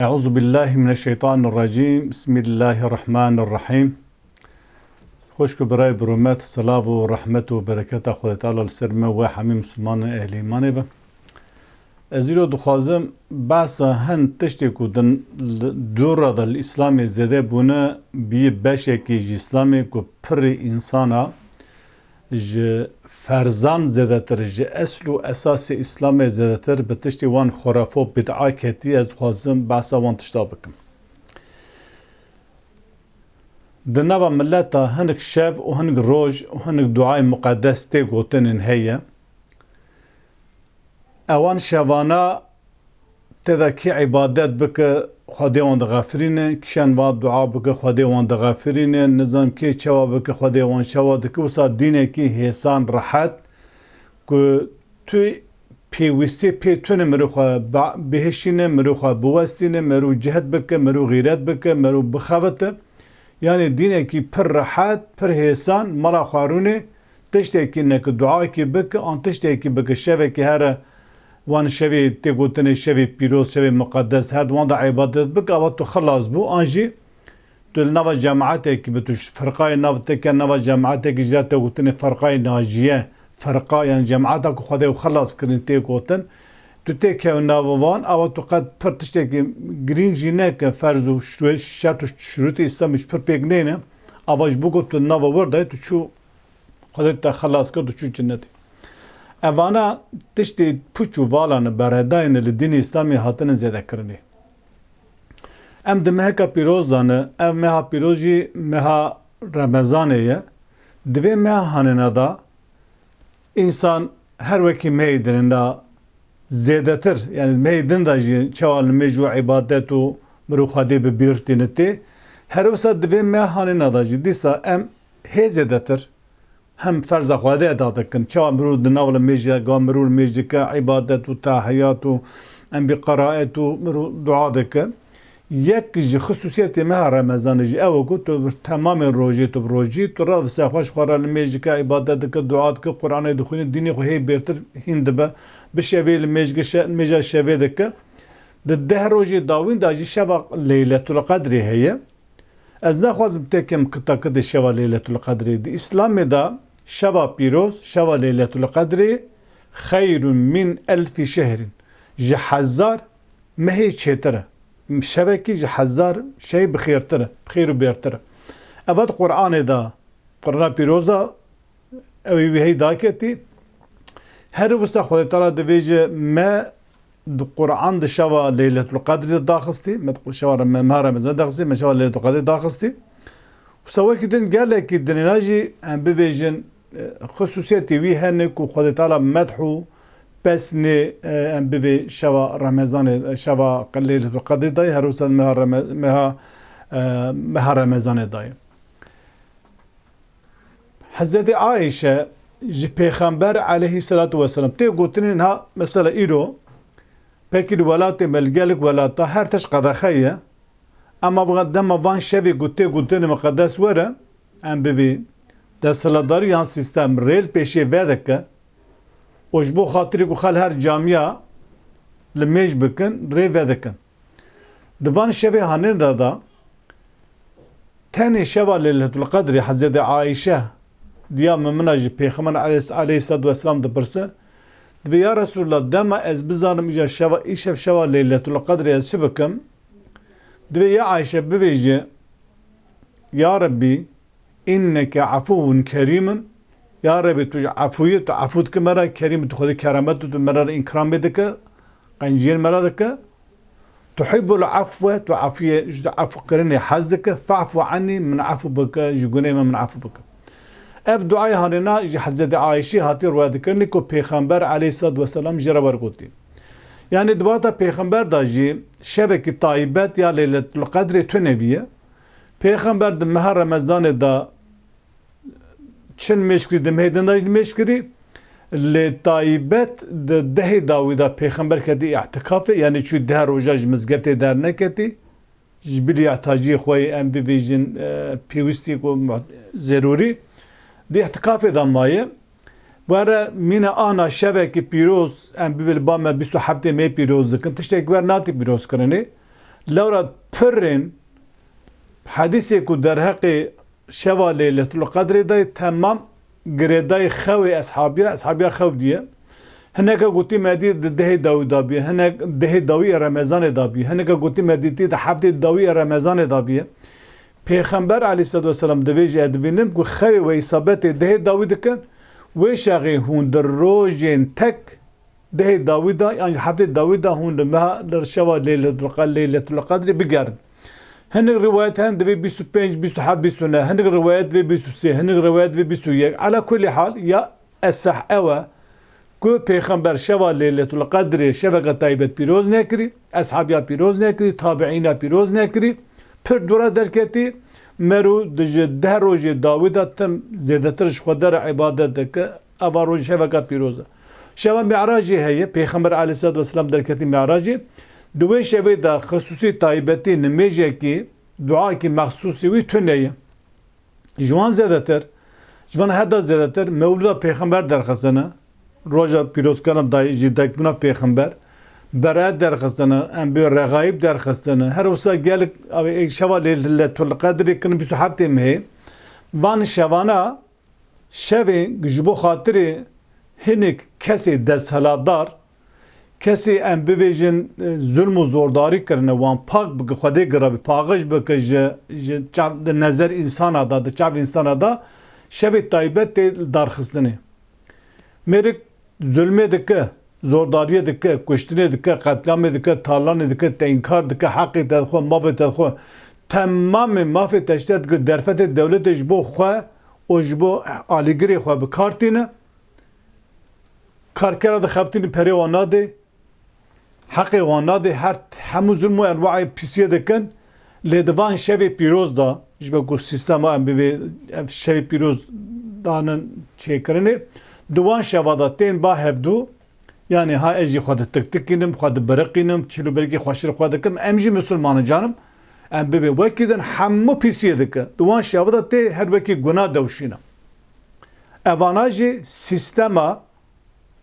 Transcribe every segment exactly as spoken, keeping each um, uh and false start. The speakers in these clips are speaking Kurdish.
Euzu billahi mineşşeytanirracim. Bismillahirrahmanirrahim. Xwişk û birayê bi rûmet, silav û rehmet û bereketa Xwedê Teala li ser me û we hemî Misilmanên ehlî îmanê be. Ez îro dixwazim behsa hin tiştê ku din li dûra de li Îslamê zêde bûne, bî beşekî ji Îslamê ku pirî însana ji ferzan zêdetir, ji esl û esasê Îslamê zêdetir bi tiştê wan xurafo bid'a ketî, ez dixwazim behsa wan tişta bikim. Di nava mileta hinek şev û hinek roj û hinek duayê muqedes tê gotinên heye. Ewan şevana tê de kî îbadet bike, Xwedê wan dixefirîne, kî şev va dua bike, Xwedê wan dixefirîne, nizam kê çawa bike, Xwedê wan çawa dike, wisa dînekî hêsan, rehet, ku tu pêwîstî pê tune mirov xwe ba-, bihişîne, mirov xwe biwestîne, mirov cihd bike, mirov xîret bike, mirov bixebite. Yanî dînekî pir rehet, pir hêsan, mala xwe rûnê, tiştekî neke duakî bike, an tiştekî bike, şevekî here, wan şevê tê gotinê şevê pîroz, şevê muqedes, her di wan de îbadet bike, ava tu xilas bû, an jî tu li nava cemaetekî bi, tu ji firqayê nav te ke nava cemaetekî, ji te gotinê firqayê naciye, firqa, yani cemaeta ku Xwedê û xilas kirin tê gotin, tu tê kew nava wan, ava tu qet pir tiştekî girîng jî neke, ferz û şuru-, şert û şurûtê Îslamê ji pir pêk neyne, ava ji bo ku tu nava wir de tu çû Xwedê te xilas kir, tu çû cinnetê. Evana tiştê puç û vala ne, beredayê ne li dînê Îslamê hatine zêdekirinê. Em di meheka pîroz de ne, ev meha pîroz jî meha Remezanê ye. Di vê meha hanêna de însan her wekî mehê din de zêdetir, yani mehê din de jî çawa nimêj û îbadet û mirov Xwedê bi bîr tîne tê. Her wisa di vê meha hanêna de jî dîsa em hê zêdetir hem ferza Xwedê eda dikin. Çawa mirov di nav limêjê, ga mirov limêj dike, îbadet û tahiyat û em bî qeraet û mirov dua dike. Yek ji xisûsiyetê meha Remezanê jî ew e ku tu bi temamê rojê tu bi rojî, tu revse xweş xwe re limêj dike, îbadet dike, dua dike, Quranê dixwîne, dînê xwe hê bêrtir hîn dibe. Bi şevê limêj dike, şe-, limêja şevê dike. Di deh rojê dawîn de jî şeva Leyletul Qedrê heye. Ez naxwazim têkim kitakidê şeva Leyletul Qedrê. Di Îslamê de şeva pîroz, şeva Leyletul Qedrê, xeyrun min elfî şehrin. Ji hezar mehê çêtir e. Şevekî ji hezar şevê bi xêrtir e, bi xêr û bêrtir e. Ev di Qur'anê de, Qur'ana pîroz de, ew ê wî hey daketî. Her wisa Xwedê Teala divêje me di Qur'an di şeva Leyletul Qedrê de daxistî, me di şeva Rem-, meha Remezan daxistî, me şeva Leyletul Qedrê daxistî. Wisa wekî din gelekî dinêna jî em bivêjin, e, xisûsiyetê wî hene ku Xwedê Teala medh û pesnê, e, em bivê şeva Remezanê, şeva Leyletul Qedrê dayê, her wisa meha Reme-, meha, e, meha Remezanê dayê. Hezretî Ayşe ji Pêxember aleyhisselatu vesselam tê gotinên ha, mesela îro, pekî li welatê me, li gelek welata her tişt qedexe ye. Ema bi dema van şevê ku tê gotinê miqedes were, em bivî desthilatdarî yan sîstem rê li pêşê vedike û ji bo xatirê ku xel her camiya li mêj bikin, rê vedikin. Di van şevê hanê de da, tenê şeva Leyletul Qedrê Hezretî Ayşe diya mimina ji Pêxember aleyhis-, aleyhisselatu vesselam dipirse, divê, "Ya Resulullah, dema ez bizanim îja şeva, îşev şeva Leyletul Qedrê, ez çi bikim?" Divê ya Ayşe bivêje, "Ya Rebbî, inneke efuvun kerîmun." Ya Rebbî, tu ji efûyî, tu efû dike me re, kerîm, tu Xwedê keramet, tu me re îkramê dike, qenciyên me re dike. Tuhibbul afwe, tu efûyê, ji efûkirinê hez dike, fa'fu anni, min efû bike, ji gunê me min efû bike. Ev duayê hanêna ji Hezretî Ayşê hatî riwayet kirinê ku Pêxember aleyhisselatu vesselam jê re wergotî. Yanî di wexta Pêxember de jî şevekî taybet ya Leyletul Qedrê tune bûye. Pêxember di meha Remezanê de çi nimêj kirî, di mehê din de jî nimêj kirî. Lê taybet di dehê dawî de Pêxember ketî îtikafê, yanî çû deh roja ji mizgeftê derneketî. Ji bilî ihtaciyê xwe yê, em bivêjin, e, pêwîstî ku mu-, zerûrî di îtikafê de maye. Were mîne ana şevekî pîroz, em bivê li ba me bîst û heftê mê pîroz dikin. Tiştek wer natî pîrozkirinê. Lewra pirên hedîsê ku derheqê şeva Leyletul Qedrê dayê temam girêdayê xewê eshabiya, eshabiya xew diye. Hineke gotî me dî di dehê dawî da biye, hinek dehê dawî ê Remezanê da biye, hineke gotî me dîtî di heftê dawî ê Remezanê da biye. Pêxember aleyhisselatu vesselam divê jî ez dibînim ku xewê we îsabetê dehê dawî dikin, wê şexê hûn di rojên tek dehê dawî da, yan jî heftê dawî da hûn li meha li şeva Leyletul Qe-, Leyletul Qedrê bigerin. Hinek riwayet hene divê bîst û pênc, bîst û heft, bîst û neh, hinek riwayet divê bîst û sê, hinek riwayet divê bîst û yek. Ala kulî hal, ya eseh ew e ku Pêxember şeva Leyletul Qedrê şeveke taybet pîroz nekirî, eshabiya pîroz nekirî, tabiîna pîroz nekirî, pir dûra derketî, mero di ji deh rojê dawî de tim zêdetir ji Xwedê re îbadet dike, eva roj şeveke pîroz e. Şeva Mi'racê heye, Pêxember aleyhisselatu vesselam derketî Mi'racê. Di wê şevê de xisûsî taybetî nimêjekî, duakî mexsûsî wî tune ye. Ji wan zêdetir, ji van her de zêdetir mewlûda Pêxember derxistine. Roja pîrozkirina dayî jî, dayikbûna Pêxember. Beraet derxistine, em bi Rexayîb derxistine. Her wisa gelek, ev ê şeva Leyletul Qedrê kirin bîst û heftê mehê. Van şevana şevê ji bo xatirê hinek kesê desthilatdar, kesê em bivêjin, e, zulm û zordarî kirine, wan pak bike, Xwedê giravî, paqij bike ji, ji çav, di nezer însana da, di çav însana da, şevê taybet tê darxistinê. Mêrik zulmê dike, zordariyê dike, kuştinê dike, qetlamê dike, talanê dike, te înkar dike, heqê te dixwe, mafê te dixwe, temamê mafê te ji te digire, derfetê dewletê ji bo xwe û ji bo alîgirê xwe bi kar tîne. Karkera dixeftîne, perê wan nadê, heqê wan nadê, her hemû zulm û enwaê pîsiyê dikin. Lê di van şevê pîroz de, ji ber ku sîstema em bivê ev şevê pîroz danin çêkirinê, di wan şeva de tên ba hevdû, yanî ha ez jî xwe ditiktikînim, xwe dibiriqînim, çil û birikê xweşir xwe dikim, em jî misilman in canim, em bivê wekî din hemû pîsiyê dike. Di wan şeva de tê her wekî guna dewşîne. Evana jî sîstema,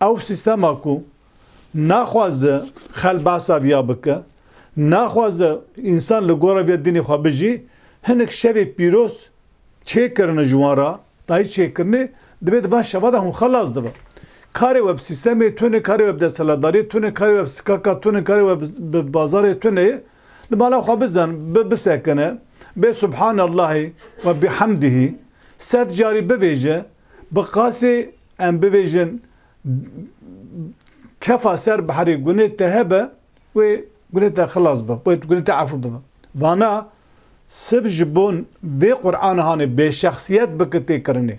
ew sîstema ku naxwaze xel behsa viya bike, naxwaze însan li gora viya dînê xwe bijî, hinek şevê pîroz çêkirine ji wan re, dayî çêkirinê, divê di van şeva de hûn xelas dibe. Karê we bi sîstemê tune, karê we bi desthilatdariyê tune, karê we bi sikaka tune, karê we bi, bi bazarê tune ye. Li mala xwe bizan, bi, bisekine, bê Subhanallahî ve bihamdihî, sed carî bivêje, bi qasê em bivêjin, kefa ser biherî gunê te hebe, wê gunê te xilas be, wê gunê te efû bibe. Vana siv ji bo vê Qur'ana hanê bêşexsiyet bike tê kirinê.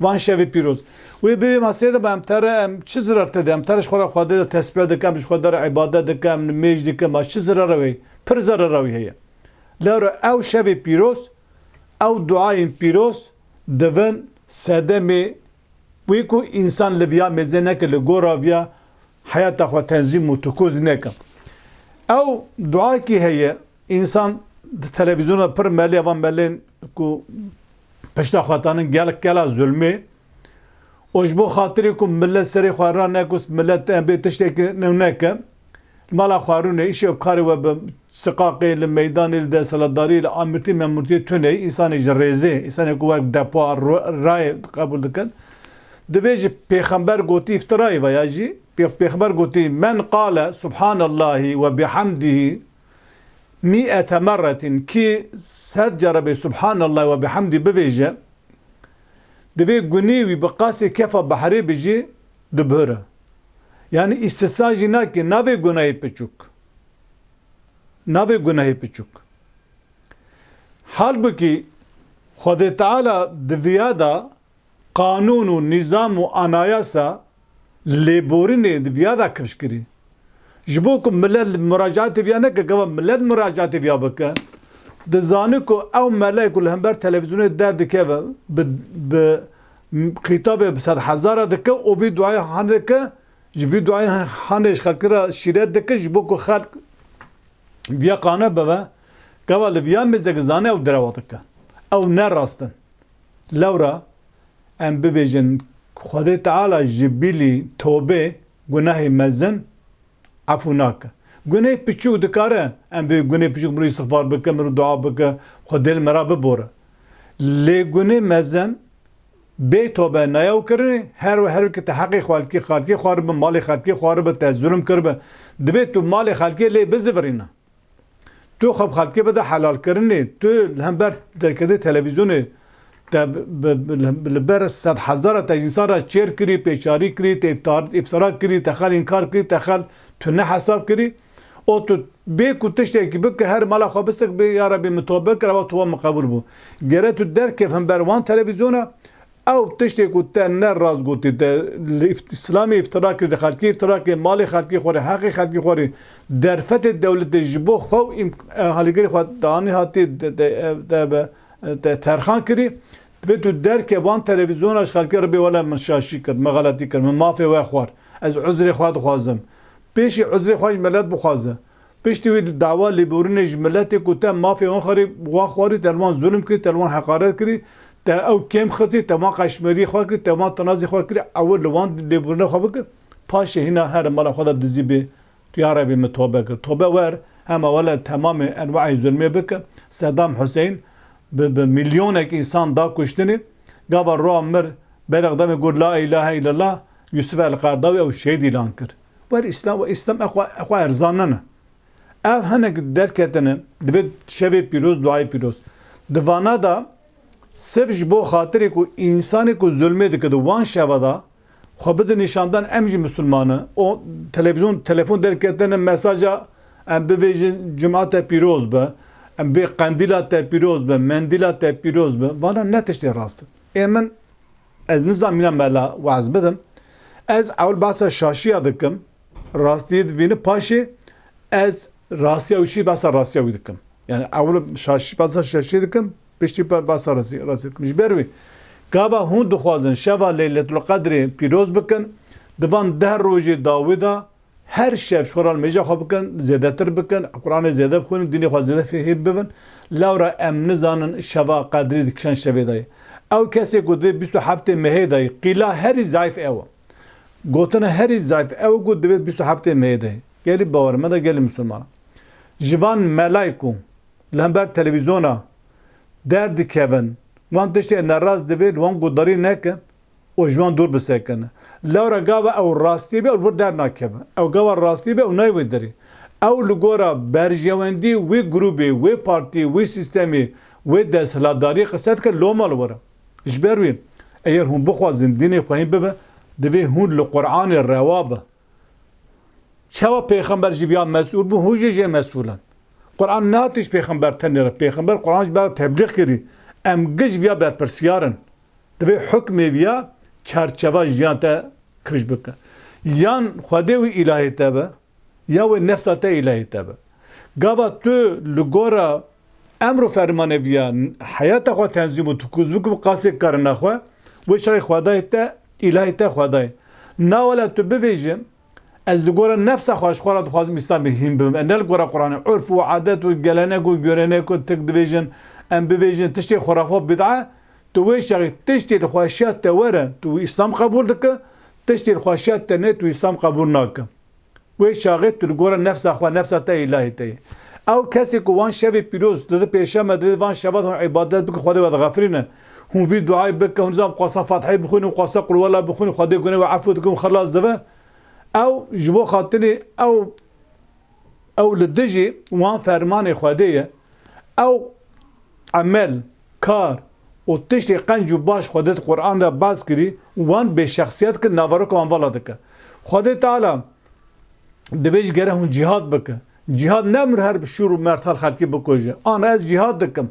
Van şevê pîroz. Wê bivê masê de em te re em çi zirar te de, em te re ji xwe re Xwedê de tesbîh dike, em ji Xwedê re îbadet dike, em nimêj dike, ma çi zirara wê? Pir zirara wî heye. Lewra ew şevê pîroz, ew duayên pîroz divin sedemê wî ku însan li viya mêze neke, li gora viya heyata xwe tenzîm û tukuz neke. Ew duakî heye, însan di televîzyona pir melê, van melên ku pişta xwe tanin gelek gela zulmê, û ji bo xatirê ku milet serê xwe ranekust, milet em bê tiştekî nû neke, li mala xwe rûne, îşê karê we bi siqaqê, li meydanê, li desthilatdariyê, li amirtî memurtiyê tune, însanê ji rêzê, însanê ku wek depo ro-, rayê qebûl dikin. Divê ji pêxember gotî îftirayê ve ya jî, pê-, pêxember gotî, "Men qale Subhanallahî ve bihamdihî mîete merretin", kî sed cara bê Subhanallah ve bihamdî bivêje, divê gunê wî bi qasê kefa behrê bijî dubihire. Yanî îstisna jî nake, navê gunahê piçûk. Navê gunahê piçûk. Halbukî Xwedê Teala di viya de qanûn û nîzam û anayasa lêborînê di viya de kifş kirî. Ji bo ku milet muracaatê viya neke, gava milet muracaatê viya bike, dizane ku ew mele ku li hember televîzyonê derdikeve, bi, bi xîtabê bi sedhezara dike û vî duayê hanê dike, ji vî duayê hanê ji xelkê re şîret dike, ji bo ku xelk viya qane bibe, gava li viya mêzek zane ew derewa dike. Ew ne rast in. Lewra em bibêjin, Xwedê Teala ji bilî tobê gunehê mezin efû nake. Gunê piçûk dikare, em bi gunê piçûk mirû îstixfar bike, mirû dua bike, Xwedê li me re bibore. Lê gunê mezin bê tobe naye û kirinê, her we her wekî te heqê xelkê, xelkê xwaribe, malê xelkê xwaribe, te zulm kiribe. Divê tu malê xelkê lê bizivirîne. Tu xwe bi xelkê bide helalkirinê. Tu li hember derketê televîzyonê te bi, bi, bi, li ber sedhezara te ji însan re çêr kirî, pêçarî kirî, te îftar-, îftira kirî, te xel înkar kirî, te xel tu ne hesab kirî. O tu bê ku tiştekî bike, her mala xwe bisik bê, ya Rebî min tobe kir, ewa toba min qebûl bû. Gere tu derkev hember wan televîzyona, ew tiştê ku te ne rast gotî, te li îft-, îslamê îftira kirî, li xelkê îftira kirî, malê xelkê xwarî, heqê xelkê xwarî, derfetê dewletê ji bo xwe û îm-, e, alîgirê xwe danî hatî de, de, de, de, de terxan kirî, divê tu derke van televîzyona ji xelkê re bê wele min şaşî kir, min xeletî kir, min mafê we xwar. Ez uzrê xwe dixwazim. Pêşî uzrê xwe ji milet bixwaze. Piştî wî dawa lêborînê ji miletê ku te mafê wan xwarî, wan xwarî, te li wan zulm kirî, te li wan heqaret kirî, te ew kêm xistî, te wan qeşmerî xwe kirî, te wan tinazî xwe kirî, ew li wan lêborîna xwe bike. Paşê hîna here mala xwe de dizî bê, tu ya Rebî min tobe kir. Tobe wer, hema wele temamê enwaê zulmê bike. Sedam Huseyn bi, bi milyonek însan da kuştinê. Gava roa mir Berexdamê got, "La ilahe illallah", Yusuf El Qardawi ew şehîd îlan kir. Wer Îslam, we Îslam exwe, exwe erzan nene. Ev hinek derketine, divê şevê pîroz, duayê pîroz. Di vana de sirf ji bo xatirê ku însanê ku zulmê dike di wan şeva de xwe bide nîşandan em jî misilman in. O televîzyon, telefon derketine mesaja em bivêjin cuma te pîroz be, em bê qendîla te pîroz be, mendîla te pîroz be. Vana ne tiştê rast in. Ê min Ez nizam mîna me la waz bidim. Ez ewil behsa şaşiya dikim. Rastiyê divîni paşê ez rastiya wî şî behsa rastiya wî dikim. Yani ewil şaş-, behsa şaşiyê dikim. Piştî be-, behsa rastî, rastî dikim. Ji ber wî gava hûn dixwazin şeva Leyletul Qedrê pîroz bikin. Di van deh rojê dawî de Her şev ji xwe re li mêja xwe bikin, zêdetir bikin, Quranê zêde bixwînin, dînê xwe zêde fêhîr bibin. Lewra em nizanin şeva qedrî di kişan şevê de ye. Ew kesê ku divê bîst û heftê mehê de ye, qîla herî zayîf ew e. Gotina herî zayîf ew e ku divê bîst û heftê mehê de ye. Gelî bawer me de gelî misilman. Ji van melayê ku li hember televîzyona derdikevin, van tiştê nerast divê li wan guhdarî nekin û ji wan dûr bisekinin. Lewra gava ew rastî be, ew li wir dernakevin. Ew gava rastî be, ew nayê wê derê. Ew li gora berjewendî wê grûbê, wê partî, wê sîstemê, wê desthilatdarî qise dike, loma li wir e. Ji ber wî, eger hûn bixwazin dînê xwe hîn bibe, divê hûn li Qur'anê rewa be. Çawa pêxember ji viya mesûl bû, hûn jî jê mesûl in. Quran nehatiş pêxember tenê re. Pêxember Quran ji ber teblîx kirî. Em giş viya berpirsiyar in. Divê hukmê viya çarçeva jiyan te kifş bike. Yan Xwedê wî îlahê te be, ya wê nefsa te îlahê te be. Gava tu li gora emr û fermanê viya, heyata xwe tenzîm û tikûz bikî bi qasê karina xwe, wê çaxê Xwedayê te, îlahê te Xwedayê. Na wela tu bivêjî, Ez li gora nefsa xwe ji xwe re dixwazim Îslamê hîn bibim. E, ne li gora Quranê. Urf û adet û gelenek û görenek û tik divêjin, em bivêjin, tiştê xurafat, bid'a, tu wê çaxê tiştê li xweşiya te were, tu wî Îslam qebûl dike, tiştê li xweşiya te ne, tu Îslam qebûl nake. Wê çaxê tu li gora nefsa xwe, nefsa te îlahê te ye. Ew kesê ku wan şevê pîroz, tu di pêşeme, divê van şeva de hûn îbadet bikin, Xwedê we dixefirîne. Hûn vî duayê bikin, hûn nizam xwasa Fatihê bixwînin, xwasa Qulwela bixwînin, Xwedê gunê we efû dikin û xelas dibe. Ew ji bo xatirê ew, ew li dijî wan fermanê Xwedê ye. Ew emel, kar û tiştê qenc û baş Xwedê di Quran de bas kirî, wan bêşexsiyet dike, naveroka wan vala dike. Xwedê Teala dibêje gere hûn cîhad bike. Cîhad ne mir her bi şûr û mertal xelkî bikuje. Ana ez cîhad dikim.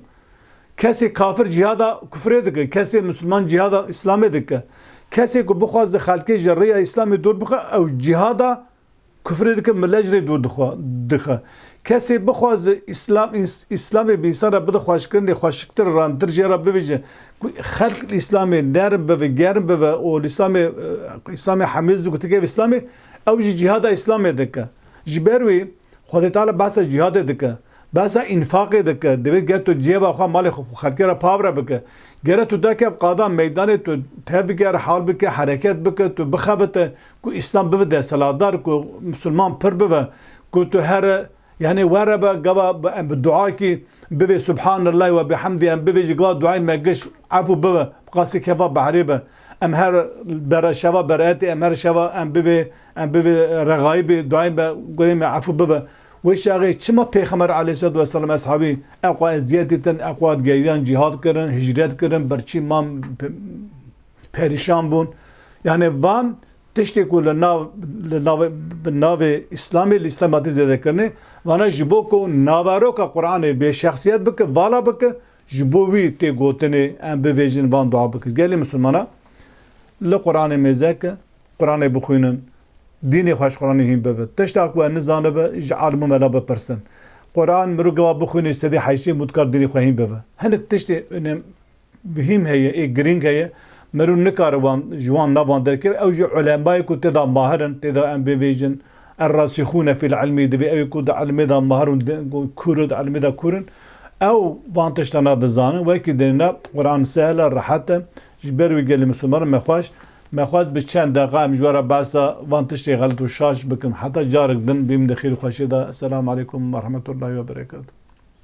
Kesê kafir cîhada kufrê dike, kesê misilman cîhada Îslamê dike. Kesê ku bixwaze xelkê ji rêya Îslamê dûr bixe, ew cîhada kufrê dike, milet ji rê dûr dixwe-, dixe. Kesê bixwaze Îslam, îns-, Îslamê bi însan re bide xweşkirinê, xweşiktir, rantir jê re bivêje, ku xelk li Îslamê nerm bive, germ bive û li Îslamê, e, Îslamê hemêz dike, tike Îslamê, ew jî cîhada Îslamê dike. Ji ber wî Xwedê Teala behsa cîhadê dike. Behsa înfaqê dike. Divê ger tu cêva xwe, malê xwe xelkê re pavre bike. Gere tu derkev qada meydanê, tu tev bike, hal bike, hereket bike, tu bixebite, ku Îslam bibe desthilatdar, ku misilman pir bibe, Ku tu here, yani were be gava bi, em bi dua kî bivê Subhanallah ve bihamdî, em bivê jî gava duayê me giş, efû bibe, qasî keva behrê be. Em her bere şeva beretê, em her şeva em bivê, em bivê rexayî bê, duayê me, gurê me efû bibe. Wê şaxê çima Pêxember aleyhissalatu vesselam eshabî eqwa eziyetî tin, eqwa geriyan cihad kirin, hicret kirin, birçî man pe-, perîşan bûn. Yani van tiştê ku li nav, li navê, bi navê Îslamê, li Îslam hatî zêdekirinê, vana ji bo ku naveroka Qur'anê bê şexsiyet bike, vala bike, ji bo wî tê gotinê em bivêjin van dua bikin. Gelê Misilmana li Qur'anê mêze ke, Qur'anê bixwînin, dînê xwe ji Qur'anê hîn bibe. Tişta ku we nizanibe, ji alim û mela bipirsin. Qur'an mirov gava bixwîne sedî heştê mûtkar dînê xwe hîn bibe. Hinek tiştê önem, muhîm heye, ê girîng heye. Mirov nikare wan, ji wan nav wan derkeve. Ew jî ulemayê ku tê de mahir in, tê de em bivêjin, Er-rasîxûne fîl ilmî, divê ew ê ku di ilmê de mahir û di, ku kûr û di ilmê de kûr in, ew van tiştana dizanin. Wekî dêne Quran sehl e, rehet e. Ji ber wî gelê Misliman me xweş, me xwest bi çend deqa em ji we re behsa van tiştê xelit û şaş bikim. Heta carek din bîm di xêr û xweşiyê de. Esselamu aleykum ve rahmetullahi ve berekatuhu.